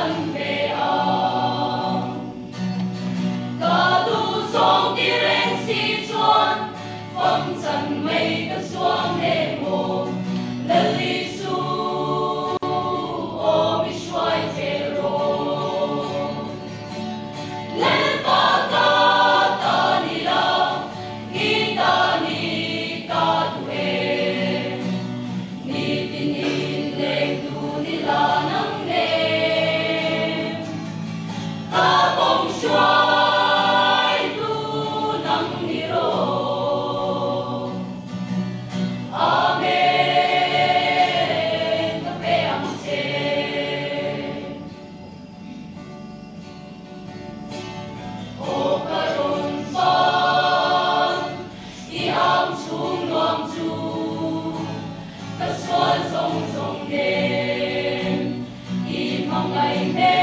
Chan ve ang. Ka duh zawng ti reng si chuan fam chan mai ka zuam hle maw? Lal Isu, aw mi hruai zel rawh. Lalpa ka ta ni la, i ta ni ka duh e. Nitin in leng tu ni la nang nen. Ka kawng hruai tu nang ni rawh. Amen ka pe ang che. Aw ka rawn pan i ang chhung nuam chu ka sual zawng zawng nen i hmangaih hmel.